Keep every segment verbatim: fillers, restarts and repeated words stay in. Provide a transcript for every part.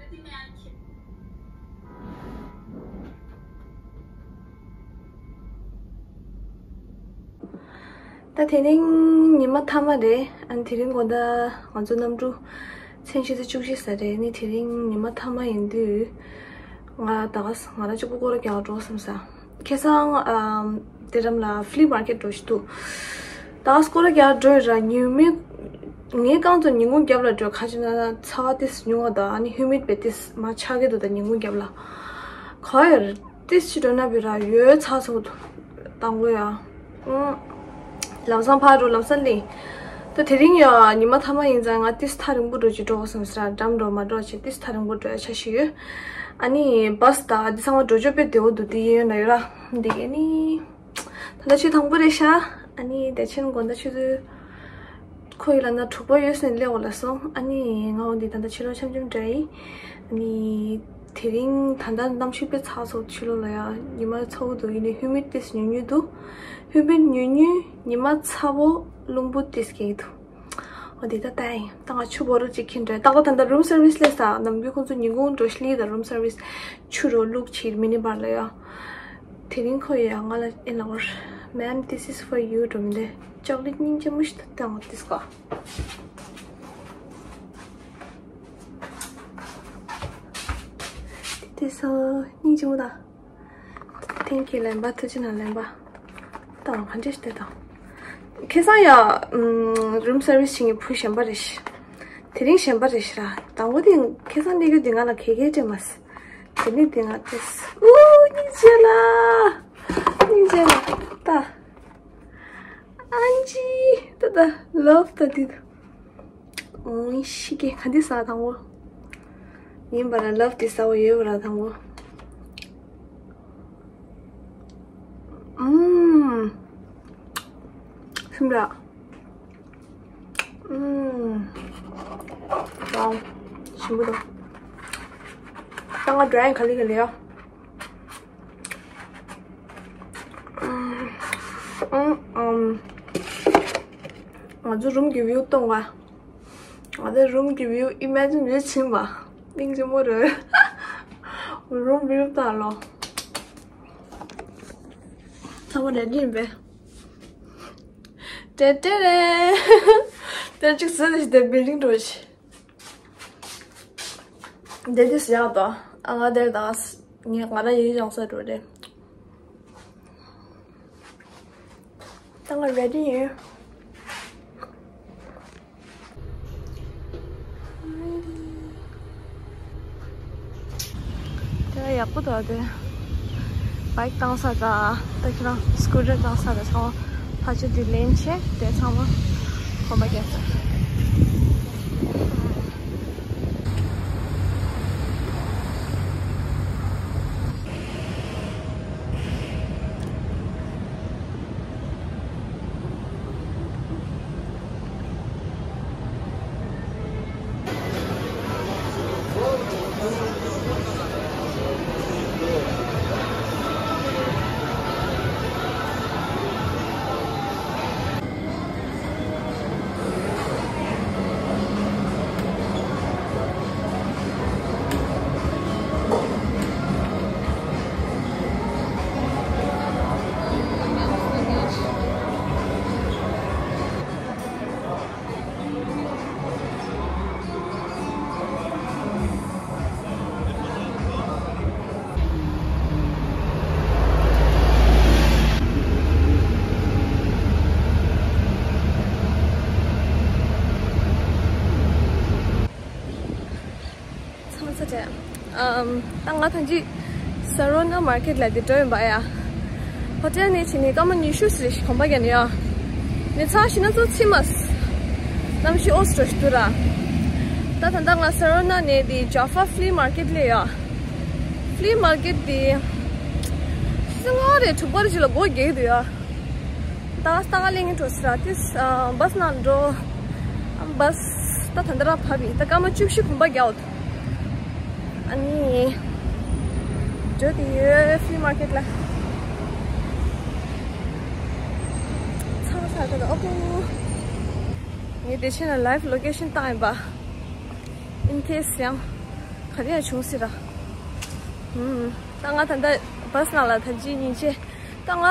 ད་དེ་རིང་ཉི་མ་མཐའ་མ་རེད། ཨ་ནི་དེ་རིང་དགོང་དག་ང་ཚོ་གནམ་གྲུ་མཚན་ཆུ་ཚོད་བཅུ་གཅིག་ཙམ་རེད། ཨ་ནི་དེ་རིང་ཉི་མ་མཐའ་མ་ཡིན་དུས་ང་ད་ག་ས་ང་རང་གཅིག་པུ་སྐོར་ར་རྒྱག་འགྲོ་བསམ་ས། ཁ་སང་ཨམ་དེ་རམ་ལ་ཕི་ལི་མར་ཀེཊ་འགྲོ་ཞིག་འདུག་ད་སྐོར་ར་རྒྱག་འགྲོ་ཡི་ར། ཉི་མ་ངའི་རྐང་ཚོ་ཉིན་གུང་རྒྱབ་ལ་འགྲོ། ཁ་ཅིག་ན་ཚ་བ་ཏིས་ཉུང་བ་དང་ཨ་ནི་ཧུ་མིད་བེ་ཏིས་མ་ཆགས་ཀྱི་འདུག་ད་ཉིན་གུང་རྒྱབ་ལ་ག་ཡར་ཏིས་ཅི་འགྲོ་ན་བི་ར་ཡོད་ཚ་ཚ་འུ་དང་གོ་ཡ། ཨང་། ལམ་སང་ཕར་འགྲོ་ལམ་སང་སླེབས། ད་དེ་རིང་ཡ་ཉི་མ་མཐའ་མ་ཡིན་ཙང་ང་ཏིས་ཐག་རིང་པོ་འགྲོ་ཅིག་འགྲོ་བསམ་ཟེར། འགྲམ་འགྲོ་མ་འགྲོ་ཅིག་ཏིས་ཐག་རིང་པོ་འགྲོ་ཡ་ཆ་ཞིག་ཡོད། ཨ་ནི་བཱས་ད་འདི་ཚང་མ་འགྲོ་ཆོག་དཔེ་བདེ་བོ་འདུག་དེ་ཡིན་ཡོད་ན་ཡོད་ར། འདི་ག་ནི་ད་ལྟ་ཆུ་དང་པོ་རེད་ཤག་ཨ་ནི་བདེ་ཆེན་དགོང་དག་ཆུ་ཚོད་ཁོ་ཡི་ལ་ན་དྲུག་པ་ཡོད་སྲིད་སླེབས་འོ་ལ་སོང་། ཨ་ནི་ང་འོ་འདི་ད་ལྟ་ཕྱི་ལོགས་འཆམ་འཆམ་འདྲ་ཡིན། ཨ་ནི་དེ་རིང་ད་ལྟ་གནམ་གཤིས་དཔེ་ཚ་སོང་། ཕྱི་ལོགས་ལ་ཡ་ཉི་མ་ཚ་བོ་འདུག་ཡིན་ནའི་ཧུ་མིད་ཏིས་ཉུང་ཉུང་འདུག་ཧུ་མིད་ཉུང་ཉུང་ཉི་མ་ཚ་བོ་རླུང་བུ་ཏིས་སྐྱེ་གི་འདུག་འོ་འདི་ད་ལྟ་ཡིན། ད་ང་ཆུ་བོ་རུ་ཅིག་ཁྱེར་འདྲ། ཏག་ཏག་ད་ལྟ་རུམ་སར་བིས་སླེབས་ས། ནམ་རྒྱུན་ཁོང་ཚོ་ཉིན་གུང་འགྲོ་ཤི་ལི་ད་རུམ་སར་བིས་ཆུ་རོ་བླུགས་ཕྱིར་མི་ནི་བར་ལ་ཡ། དེ་རིང་ཁོ་ཡ་ང་ལ་ཨེ་ལ་བར། Ma'am, this is for you. འགྲོ་མི་འདི་ཅོག་ལེ་སྙིང་རྗེ་མོ་ཞིག་ད་ལྟ་ང་ཏིས་ཀ་ཏིས་སོ་སྙིང་རྗེ་མོ་ད། Thank you ལན་པ། ཐུགས་རྗེ་གནང་ལན་པ། ད་ག་འདྲ་ཞིག་དེ་དང་། ཁ་སང་ཡ་ཨམ་རུམ་སར་བིས་བྱེད་མཁན་བུ་གཞན་པ་རེད་ཤག་དེ་རིང་གཞན་པ་རེད་ཤག་ར། དང་པོ་དེ་ཁ་སང་སླེབས་རྒྱུ་དེ་ང་ལ་ག་གེ་སྤྲད་མ་སོང་། དེ་ནས་དེ་ང་ཏིས། ཨུ་སྙིང་རྗེ་ལ། སྙིང་རྗེ་ལ། ད། ཨན་ཅི། ད་ད་ལབ་ད་དེ། ཨོ་ཤི་ཀེ་ག་འདི་ཟ་དང་བོ། ཡིན་པ་ར་ལབ་དེ་ཟ་བ་ཡོད་པ་ར་དང་བོ། ཨུམ། སིམ་ར། ཨུམ། ཝའོ། ཞིམ་པོ་འདུག་ད་ང་འགྲོ་ཡ་ག་ལེ་ག་ལེ་ཡ། ཨུམ། ཨུམ། ང་ཚོ་རུམ་གྱི་བིའུ་གཏོང་བ། ང་ཚོ་རུམ་གྱི་བིའུ་ཨི་མེ་ཇིན་རེ་ཕྱིན་པ། སྙིང་རྗེ་མོ་རེད། རུམ་བིའུ་ལྟ་ལོ། ཚང་མ་རེ་ཌི་ཡིན་པས། ཏྲེ་ཏྲེ་རེ། ཏྲེ་གཅིག་ཟེར་ནས་དེ་བིལ་ཌིང་འགྲོ་ཆེ། དེ་དུས་ཡག་དོ། ཨ་ང་དེར་དང་ངས་ང་རང་ཡིག་སྦྱང་ས་འགྲོ་རེད། ད་ང་རེ་ཌི་ཡིན། དེ་ཡག་པོ་འདུག་དེ། བྷའིཀ་བཏང་ས་དང་ད་ཁྱེད་རང་སི་ཀུ་ཊར་བཏང་ས་དང་ཚང་མ་ཕར་ཕྱོགས་དེ་ལེན་བྱས་དེ་ཚང་མ་གོམ་པ་རྒྱག་ས། ཚང་མ་ཚ་དྲན། ཨམ། ད་ང་ཐང་ཅིག་སར་ཝ་ན་མར་ཀེཊ་ལ་དེ་འགྲོ་ཡིན་པ་ཡ། ཧོ་ཊེལ་ནས་ཕྱིན་ནས་སྐར་མ་ཉི་ཤུ་ཙམ་ཞིག་གོམ་པ་རྒྱག་ནས་ཡ། ནས་ཚང་ཞིག་ན་ཚོ་ཚིམ་མ་སོང་། གནམ་གཤིས་ཨོ་སི་འགྲོ་ཞིག་འདུག་ར། ད་ད་ལྟ་ང་སར་ཝ་ན་ནས་དེ་ཇཱ་ཧྥ་ཕི་ལི་མར་ཀེཊ་ལ་ཡ། ཕི་ལི་མར་ཀེཊ་དེ་ཆུ་ཚོད་ལྔ་རེ་དྲུག་པ་རེ་ཅིག་ལ་སྒོ་རྒྱག་གི་འདུག་ཡ། ད་ལྟ་ལས་ངན་འགྲོ་ཟེར་ར་དེ། ཨ། བྷས་ནང་འགྲོ། ཨ། བྷས་ད་ད་ལྟ་ར་བབས་ཡིན། ད་སྐར་མ་བཅུ་བཞི་གོམ་པ་རྒྱག་འོ། ཨ་ནི་འགྲོ་དེ་ཡོད་ཕི་ལི་མར་ཀེཊ་ལ། ཚང་ཚ་ད་ད་ཨོ་པོ། ངས་དེ་ཕྱིན་ལ་ལའིབ་ལོ་ཀེ་ཤན་བཏང་ཡིན་པ། ཨིན་ཁེ་སི་ཡང་། ག་རེ་ཡང་བྱུང་སྲིད་ར། ཧུམ། ད་ང་ད་ལྟ་བྷ་སི་ནང་ལ་ད་ཅི་ཉིན་ཆེ། ད་ང་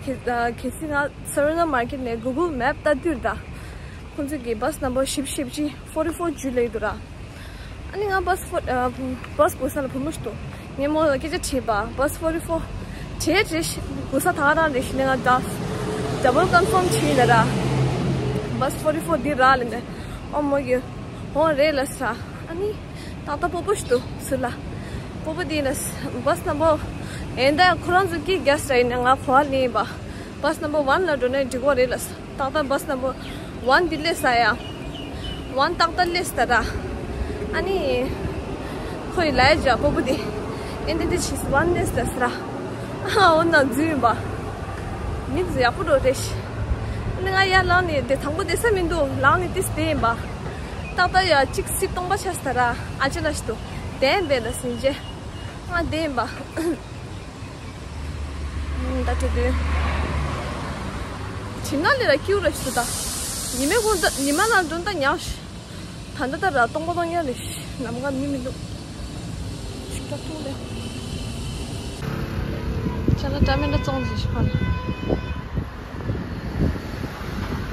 གལ་གལ་སྲིད་ང་Savarna Market ནས་Google Map ལྟ་དུས་ད། ཁོང་ཚོས་ཀྱི་བྷ་སི་ནམ་བར་བཞི་བཅུ་ཞེ་བཞི་forty four བརྒྱུད་ལེགས་འདུག་ར། ཨ་ནི་ང་བྷ་སི་ཕོ་ཨ་བྷ་སི་སྒུག་ས་ལ་བུ་མོ་ཞིག་འདུག་ངས་མོ་ལ་སྐད་ཆ་དྲིས་པ། བྷ་སི་forty four བྲེལ་བྲེལ་ཞིག་སྒུག་ས་ད་ག་རང་རེད་ཞེས་ནས་ང་ད་double confirm བྱས་ཡིན་ལ་ར། བྷ་སི་forty four འདི་ར་ལབ་ནས། ཨོ་མོ་གི་འོ་རེད་ལ་ས། ཨ་ནི་ཏག་ཏག་སྤོ་བོ་ཞིག་འདུག་ཟེར་ལ། སྤོ་བོ་འདི་ན་བྷ་སི་ནམ་བར་ཨེ་ད་ཁོ་རང་ཚོ་ཀི་རྒྱ་སྲ་ཡིན་ནས་ང་གོ་བ་ལེན་པ། བྷ་སི་number one ལ་འགྲོ་ན་འགྲིག་གོ་རེད་ལ། ཏག་ཏག་བྷ་སི་number one འདི་སླེབས་ས་ཡ། one ཏག་ཏག་སླེབས་ས་ད་ར། ཨ་ནི་ཁོ་ཡི་ལ་ཡ་ཇ་སྤོ་བོ་འདི་ཨེ་འདི་འདི་ཕྱིས་one སླེབས་ས་ད་ར། ཨ་འོ་ན་འཛུལ་ཡིན་པ། མི་ཚོ་ཡག་པོ་འགྲོ་རེད། ཨ་ནི་ང་ཡར་ལངས་ནས་དེ་དང་པོ་བསྡད་ས་མི་འདུག་ལངས་ནས་ཏིས་བསྡད་ཡིན་པ། ཏག་ཏག་ཡ་གཅིག་སྲིད་སྟོང་པ་ཆགས་ས་ད་ར། ཨ་ཅེ་ན་ཞིག་འདུག་དེ་འབད་ལ་ཟིན་རྗེས་ང་བསྡད་ཡིན་པ། ད་དེ་དུས་གྲིབ་ནག་ལས་ལ་སྐྱིད་ར་ཞུ་ད། ཉི་མའི་ཁོང་ད་ཉི་མ་ལ་འགྲོ་ད་ཉག་ཤི། ད་ལྟ་ད་ར་སྟོང་པ་སྟོང་ཉག་ལས་ཤི་ནམ་མཁའ་མི་མི་འདུག་ཤི་ད་ཐུག་ལས། ཅ་ལ་ཏྲ་མེ་འདྲ་བཙོང་ཟིག་ཤི་ཁ་ལ།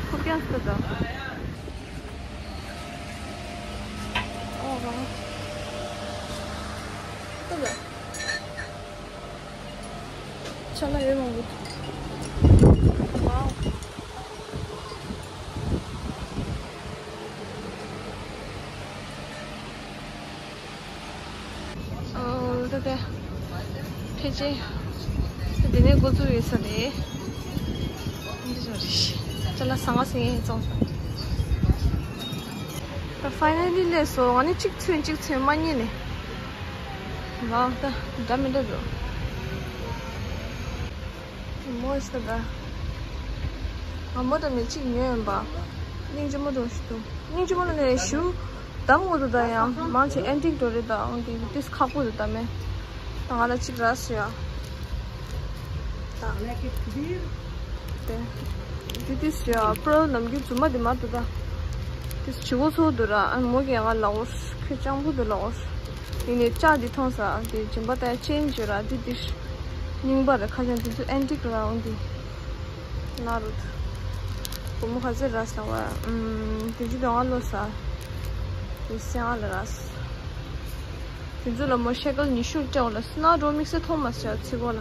ཁུག་ཀྱང་ཤི་ད། ཨོ་རང་། ད་ལ། ཅ་ལག་ཡོད་མང་པོ་འདུག་ཝའོ། ཨོ་ད་དེ། ཕལ་ཆེར། འདི་ནས་འགོ་བཙུགས་ཡོད་ས་རེད། འདི་ཚོ་རེད། ཅ་ལག་ཟ་ང་ཟིན་ཡིན་བཙོང་ས། ད་finally སླེབས་སོང་། ང་ནི་གཅིག་ཚུན་གཅིག་ཚུན་མ་རྙེད་ནས། ཝའོ་ད་འདྲ་མི་འདྲ་འདུག་མོ་ཨིས་ད་ད། ང་མོ་ད་མི་གཅིག་ཉོས་ཡིན་པ། སྙིང་རྗེ་མོ་འདུག་ཞུ་འདུག་སྙིང་རྗེ་མོ་ལ་ནས་ཞུ། དམ་འོ་དུ་ད་ཡང་མང་ཆེ་antique འགྲོ་རེད་ད། འོང་དེ་དུས་ཁག་པོ་དུ་ད་མེད། ད་ང་ལ་གཅིག་རག་སོ་ཡ། ད། དེ། དེ་དུས་ཡ་པྲོ་ནམ་རྒྱུན་རྫུན་མ་དེ་མ་འདུག་ད། དེ་བྱི་བོ་ཚོ་འདུག་ར། ཨ་མོ་གི་ང་ལ་འོ། ཁྱོད་སྤྱང་པོ་འདུག་ལ་འོ། ཡིན་ནའི་ལྕགས་འདི་མཐོང་ས་དེ་སྦྱིན་པ་ད་ཡ་ཅན་བྱོས་ར། དེ་དེ་རྙིང་པ་རེད། ཁ་ཆེན་དེ་ཚོ་antique ར། འོང་དེ། ན་རུ། བུ་མོ་ག་ཚོད་ར་ས་བ། ཨུམ། དེ་ཚོ་དོན་ང་ལོ་ས། དེ་སེང་ཨ་ལ་ར་ས། དེ་ཚོ་ལ་མོ་ཤེ་ཀལ་ཉི་ཤུ་སྤྲད་འོ་ལ་སྣ་འགྲོ་དམིགས་བསལ་མཐོང་མ་སོང་ཚིག་གོ་ལ།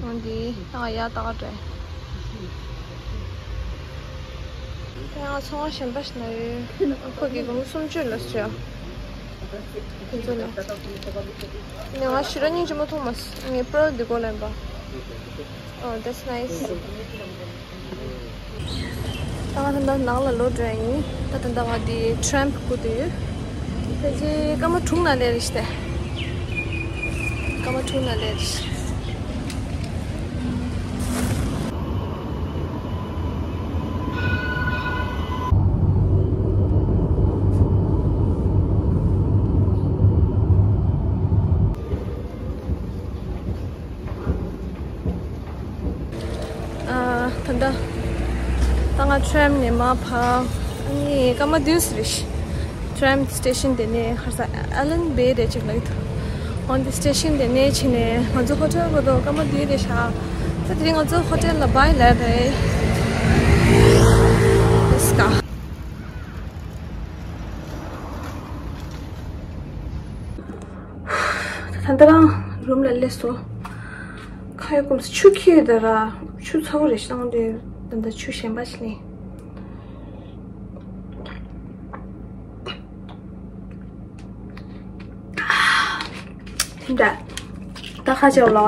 འོན་ཏེ་ད་ཡ་ད་ག་འདྲ། ད་ཡང་ཚོང་བ་གཞན་པ་ཞིག་ན་ཡོད། ཁོ་གི་སྒོར་མོ་སུམ་ཅུ་ལ་སོང་། དེ་ཚོ་ལ། ནས་ང་ཞི་ར་སྙིང་རྗེ་མོ་མཐོང་མ་སོང་། ངས་པྲོ་འདི་གོ་ལེན་པ། Oh, that's nice. ད་ང་ད་ལྟ་ནང་ལ་ལོག་འགྲོ་ཡ་ཡིན། ད་ད་ལྟ་ང་དེ་ཊེམ་སྒུག་བསྡད་ཡོད། ཕལ་ཆེར་སྐར་མ་དྲུག་ནང་སླེབས་རེད་ཤག་སྐར་མ་དྲུག་ནང་སླེབས་རེད་ཤག་ཨ། ད་ལྟ་ད་ང་ཊེམ་ནས་མར་བབས། ཨ་ནི་སྐར་མ་བདུན་ཙམ་རེད་ཤག་ཊེམ་སི་ཊེ་ཤན་དེ་ནས་ཧར་ས་ཨ་ལན་བེ་རེད་ཅིག་ལ་ཡོད། འོན་ཏེ་སི་ཊེ་ཤན་དེ་ནས་ཕྱིན་ནས་ང་ཚོ་ཧོ་ཊེལ་འགྲོ་དུས་སྐར་མ་བདུན་རེད་ཤག་ད་དེ་རིང་ང་ཚོ་ཧོ་ཊེལ་ལ་བྷའི་ལབ་རེད། Let's go. ད་ལྟ་རང་རུམ་ལ་སླེབས་སོང་། ཁ་ཡོད་སྐོམ་སོང་། ཆུ་འཁྱེར་ཡོད་ད་ར། ཆུ་ཚ་པོ་རེད་ཤག་འདི། ད་ལྟ་ཆུ་གཞན་པ་ཞིག་ལེན། དེ་འདྲ། ད་ཁ་ཆེ་བ་ལ་བ། ང་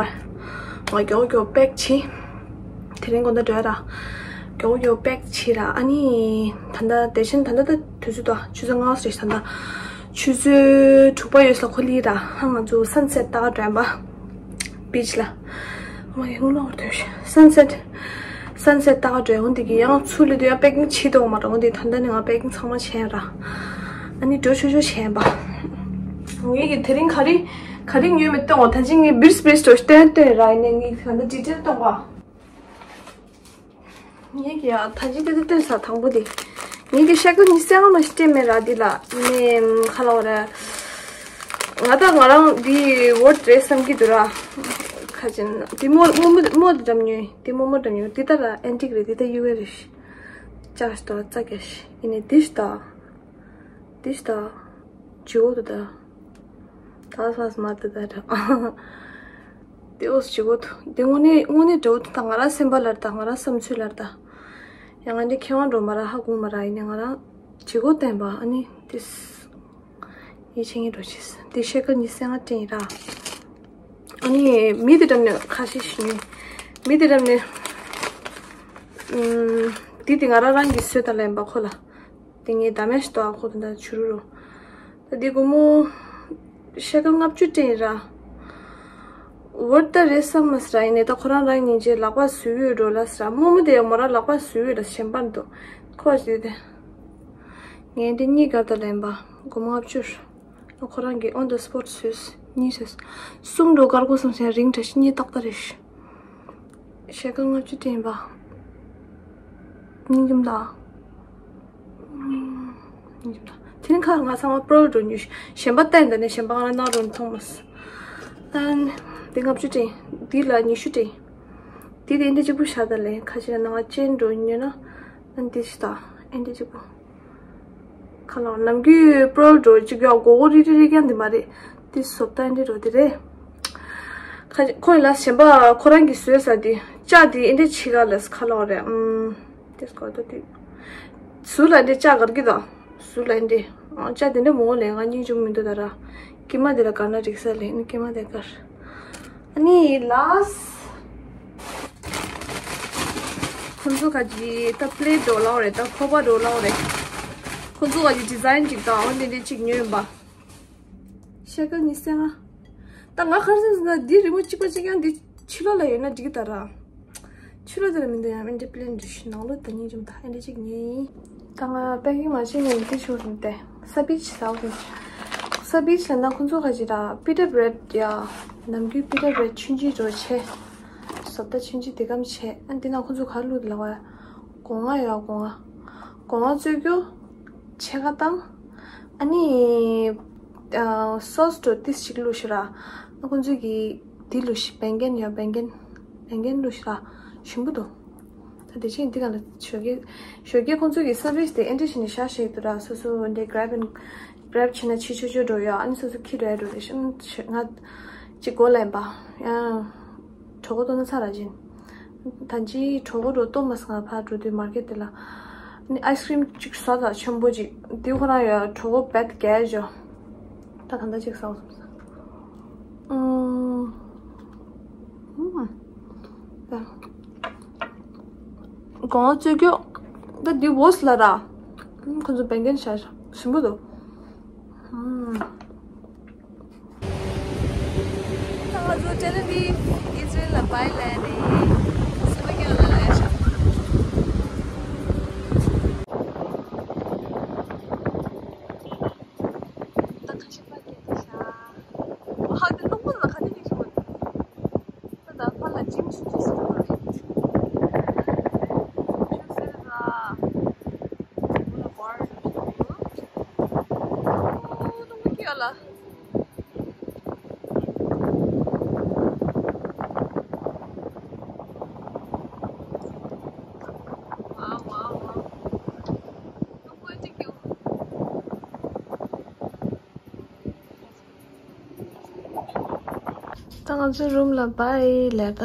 མགྱོགས་མགྱོགས་པེག་བྱེད། དེ་རིང་དགོང་དག་འགྲོ་ཡ་ར། མགྱོགས་མགྱོགས་པེག་བྱེད་ར། ཨ་ནི། ད་ལྟ་དེ་བཞིན་ད་ལྟ་ད་དུས་ཚོད་ད་ཆུ་ཚོད་ལྔ་ཙམ་རེད་ད་ལྟ། ཆུ་ཚོད་དྲུག་པ་ཡོལ་ལ་ཁོ་ལི་ར། ཧ་ང་ཚོ་སན་སེཊ་ལྟ་ག་འགྲོ་ཡ་ཡིན་པ། བིཆ་ལ། ཨ་མ་ཡ་ངུ་ལོག་འདོད་ཤི། སན་སེཊ། སན་སེཊ་ལྟ་ག་འགྲོ་ཡ། འོན་ཏེ་གི་ཡང་ཚུར་སླེབས་དུས་ཡང་པེག་ཀིང་བྱེད་དོ་མ་ར། འོན་ཏེ་ད་ལྟ་ནས་ང་པེག་ཀིང་ཚང་མ་བྱས་ར། ཨ་ནི་འགྲོ་ཆོག་ཆོག་བྱས་པ། ངེད་ཀྱི་དེ་རིང་ག་རེ་ག་རེ་ཉོས་མེད་སྟོན་འོ། ད་ཅི་ངས་བིར་སི་བིར་སི་དོ་སྟོན་སྟོན་ར། ཡིན་ནའི་ངས་ད་ལྟ་ཌི་ཊེལ་སྟོན་པ། ངེད་ཀྱི་ཡ་ད་ཅི་དེ་དེ་སྟོན་ས་དང་པོ་དེ། ངེད་ཀྱི་ཤ་ཀ་ཉི་སེ་ལྔ་མ་ཞིག་སྤྲད་མེད་ར། འདི་ལ་ནས་ཁ་ལོ་ར། ང་ད་ང་རང་འདི་ཝར་ཐི་རེད་བསམ་གྱི་འདུག་ར། ཁ་ཅིག་འདི་རྨོ་རྨོ་མོ་མོ་འདི་འགྲམ་ཉོས། འདི་རྨོ་མོ་འགྲམ་ཉོས། འདི་ད་ར་ཨན་ཊིག་རེད། འདི་ད་ཡུ་ཝེ་རེད། ཅག་ཤི་ཏོ་ཙ་གེ་ཤི་ཡིན་ནི་འདི་ཤི་ཏོ། འདི་ཤི་ཏོ། ཇི་འོ་དུ་ད། ད་ས་ས་མ་དུ་ད་ར། འདི་འོ་ཇི་འོ་དུ། འདི་དངོས་གནས་དངོས་གནས་འདྲ་བོ་དུ་ད། ང་རང་སེམས་པ་ལར་ད། ང་རང་བསམ་ཚུལ་ལར་ད། ཡང་ང་འདི་མཁས་དབང་འགྲོ་མ་ར་ཧ་གོ་མ་ར་ཡིན་ནི། ང་རང་ཇི་འོ་བསྟན་པ་ཨ་ནི་འདི། ཡིད་ཆེས་ངེས་འགྲོ་ཆེས། འདི་ཤེལ་དཀར་ཉི་ཤུ་རྩ་ལྔ་སྤྲད་ཡིན་ར། ཨ་ནི་མི་དེ་འགྲམ་ནས་ཁ་ཤས་ཤིག་ཉོས། མི་དེ་འགྲམ་ནས། ཨུམ། འདི་དེ་ང་རང་རང་གིས་བཟོས་ད་ལེན་པ་ཁོ་ལ། དེ་ངས་ད་མེ་ཤི་ཏོ་ཨ་ཁོ་དེ་འདྲ་བྱུ་རུ་རུ། ད་འདི་སྒོར་མོ་ཤེལ་དཀར་ལྔ་བཅུ་སྤྲད་ཡིན་ར། ཝར་ཐི་རེད་བསམ་མ་སི་ར་ཡིན་ནས། ད་ཁོ་རང་རང་ཉིན་བྱས་ལག་པ་བཟོས་ཡོད་འགྲོ་ལ་སི་ར། རྨོ་མོ་དེ་ཡང་མོ་རང་ལག་པ་བཟོས་ཡོད་ལ་གཞན་པ་འདུག་ཁོ་ཞིག་དེ། ངས་འདི་གཉིས་ཀར་ད་ལེན་པ་སྒོར་མོ་ལྔ་བཅུ། ཁོ་རང་གིས་on the spot བཟོས། གཉིས་བཟོས། གསུམ་འགྲོ་དཀར་པོ་བསམ་བྱས་རིང་དྲ་ཤི་གཉིས་ཏག་ཏག་རེད་ཤི། ཤེལ་དཀར་ལྔ་བཅུ་སྤྲད་ཡིན་པ། སྙིང་རྗེ་མོ་ད། སྙིང་རྗེ་མོ་ད། དེ་རིང་ཁ་ང་ཚང་མ་པརལ་འགྲོ་ཉོས་ཤི། གཞན་པ་བལྟས་ད་ནས་གཞན་པ་ང་ལ་གནང་རོགས་མཐོང་མ་སོང་། ཨན། འདི་ལྔ་བཅུ་སྤྲད་ཡིན། འདི་ལ་ཉི་ཤུ་སྤྲད་ཡིན། འདི་དེ་འདི་གཅིག་པུ་བཞག་ད་ལེ། ཁ་ཤས་ནང་ཅན་འགྲོ་ཉོས་ན། ཨན་འདི་ཞིག་ད། ཨན་འདི་གཅིག་པུ། ཁ་ལོ་ནམ་རྒྱུན་པརལ་འགྲོ་གཅིག་ཡོད། མགོ་བོ་རི་རི་རི་ཀྱང་འདི་མ་རེད། འདི་བཟོ་ལྟ་འདི་འགྲོ་འདི་རེད། ཁ་ཁོ་ལ་གཞན་པ་ཁོ་རང་གིས་བཟོས་ས་འདི་ལྕགས་འདི་ཨེ་འདྲ་ཆེ་ག་ལ་ཁ་ལོ་རེད། ཨམ། འདི་སྐོར་དུ་འདི་ཟུར་ལ་འདི་ལྕགས་གར་གི་དང་ཟུར་ལ་འདི་ལྕགས་འདི་འདྲ་མོ་ལས་ང་སྙིང་རྗེ་མི་འདུག་ད་ར། ཀྱེ་མ་འདི་ལ་གར་ན་འགྲིག་ས་ལས་ནི་ཀྱེ་མ་འདི་གར། ཨ་ནི་ལཱས། ཁོང་ཚོ་ག་གི་ད་པི་ལེ་ཊི་འགྲོ་ལའོ་རེད། ད་ཁོག་པ་འགྲོ་ལའོ་རེད། ཁོང་ཚོ་ག་གི་ཌི་ཛའིན་ཅིག་དང་འོ་འདི་འདྲ་ཅིག་ཉོས་ཡིན་པ། ཤེལ་དཀར་ཉི་ཤུ་རྩ་ལྔ། ད་ང་ག་རེ་ཟེར་ན་འདི་རི་མོ་གཅིག་པ་གཅིག་རྐྱང་འདི་ཕྱི་ལོགས་ལ་ཡོད་ན་འགྲིག་གི་ད་ར། ཕྱི་ལོགས་དེ་ལ་མི་འདུག་ཡང་ཨེ་འདྲ་པི་ལེ་ཊི་འདྲ་ཞིག་ནང་ལོགས་ད་སྙིང་རྗེ་མོ་ད་ཨེ་འདྲ་ཅིག་ཉོས་ཡིན། ད་ང་པེ་ཀིང་མ་བྱས་ནས་འདི་ཆུ་ཟིན་ཏེ་ས་པིཆ་ཟ་བ་ཟིན། ས་པིཆ་ལ་ན་ཁོང་ཚོ་ག་ཅི་ར་པི་ཊ་བྷི་རེཌ་ཡ། ནམ་རྒྱུན་པི་ཊ་བྷི་རེཌ་ཆུན་ཆུན་འགྲོ་ཆེ། བཟོ་ལྟ་ཆུན་ཆུན་དེ་གམ་ཆེ། ཨ་འདི་ན་ཁོང་ཚོ་ག་ལུག་ལ་བ། སྒོ་ང་ཡ་སྒོ་ང་། སྒོ་ང་བཙོས་རྒྱུ། ཕྱེད་ཀ་བཏང་། ཨ་ནི། སོ་སི་འགྲོ་ཏིས་ཞིག་བླུགས་ཤི་ར། ཨ་ཁོང་ཚོ་གི་འདི་བླུགས་ཤི་བེང་གན་ཡ་བེང་གན། བེང་གན་བླུགས་ཤི་ར། ཞིམ་པོ་འདུག་ད་དེ་ཕྱིན་འདི་ག་ལ་ཞོགས་ཀས། ཞོགས་ཀས་ཁོང་ཚོ་གི་སར་བིས་དེ་ཨེ་འདྲ་བྱས་ནས་བཞག་ཤེས་འདུག་ར། སོ་སོ་འདི་གྷ་རེབ་ཨེན་གྷ་རེབ་བྱས་ན་ཕྱི་ཆོས་ཆོས་འགྲོ་ཡ། ཨ་ནི་སོ་སོ་ཁྱི་འགྲོ་ཡ་འགྲོ་རེད་ཤི། ང་གཅིག་གོ་ལེན་པ་ཡ། གྲོད་ཁོག་ལྟོགས་ན་ཚ་ར་ཅིན། ད་ཅི་གྲོད་ཁོག་འགྲོ་ལྟོགས་མ་སོང་ང་ཕར་འགྲོ་དུས་མར་ཀེཊ་དེ་ལ། ནི་ཨའི་སི་ཀྲིམ་གཅིག་ཟ་ད་ཆེན་པོ་ཅིག་འདི་ཁོ་རང་ཡ་གྲོད་ཁོག་བད་གས་ཇོ། ད་ད་ལྟ་ཅིག་ཟ་བ་སོང་། ཨུམ། ཨུམ། ད། གོང་བ་བཙོས་རྒྱུ། ད་འདི་འོ་སི་ལ་ར། ཨུམ། ཁོ་ཚོ་བེང་གན་ཤ་ཞིམ་པོ་འདུག་ཨུམ། ད་ང་ཚོ་ཏེལ་ཨ་བིབ་ཨིས་རེལ་ལ་བྷའི་ལེན་ནི། སུ་ལ་ཀྱང་ལ་ལ་ཡ་ཤ། ད་ཁ་ཤས་པ་སྐད་ཆ་ཤ། ཧ་དེ་རླུང་བུ་ལ་ཁ་ནི་ནི་ཤོད། ད་ད་ཕ་ལ་ཇིམ་ཆུང་ཆུང་ཞིག་འདུག་རེད། ཆུ་སེར་ལ། ཨོ་ལ་བར་ཞིག་འདུག་ཨོ་རླུང་བུ་སྐྱོད་ལ། ཝའོ་ཝའོ་ཝའོ། རླུང་བུ་ཅིག་སྐྱོད། ད་ང་ཚོའི་རུམ་ལ་བྷའི་ལེན་ད།